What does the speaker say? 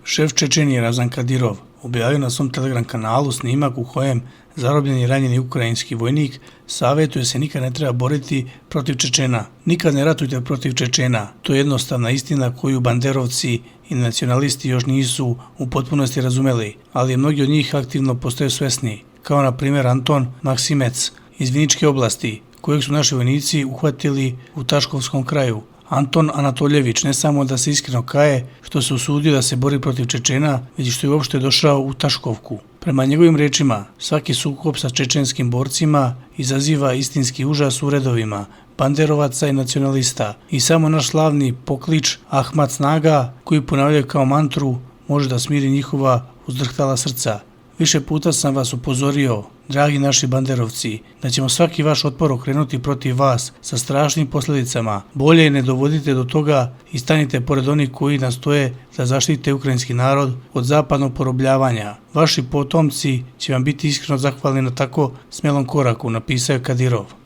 Šef Čečenije Ramzan Kadyrov objavio na svom Telegram kanalu snimak u kojem zarobljeni i ranjeni ukrajinski vojnik savjetuje se nikad ne treba boriti protiv Čečena. Nikad ne ratujte protiv Čečena. To je jednostavna istina koju banderovci i nacionalisti još nisu u potpunosti razumeli, ali mnogi od njih aktivno postaju svesni, kao na primjer Anton Maksimec iz Viničke oblasti, kojeg su naši vojnici uhvatili u Taškovskom kraju. Anton Anatoljević ne samo da se iskreno kaje što se usudio da se bori protiv Čečena, već što je uopšte došao u Taškovku. Prema njegovim rečima, svaki sukob sa čečenskim borcima izaziva istinski užas u redovima banderovaca i nacionalista i samo naš slavni poklič Ahmad Snaga, koji ponavljaju kao mantru, može da smiri njihova uzdrhtala srca. Više puta sam vas upozorio, dragi naši banderovci, da ćemo svaki vaš otpor okrenuti protiv vas sa strašnim posljedicama. Bolje je ne dovodite do toga i stanite pored onih koji nastoje da zaštite ukrajinski narod od zapadnog porobljavanja. Vaši potomci će vam biti iskreno zahvalni na tako smelom koraku, napisao je Kadyrov.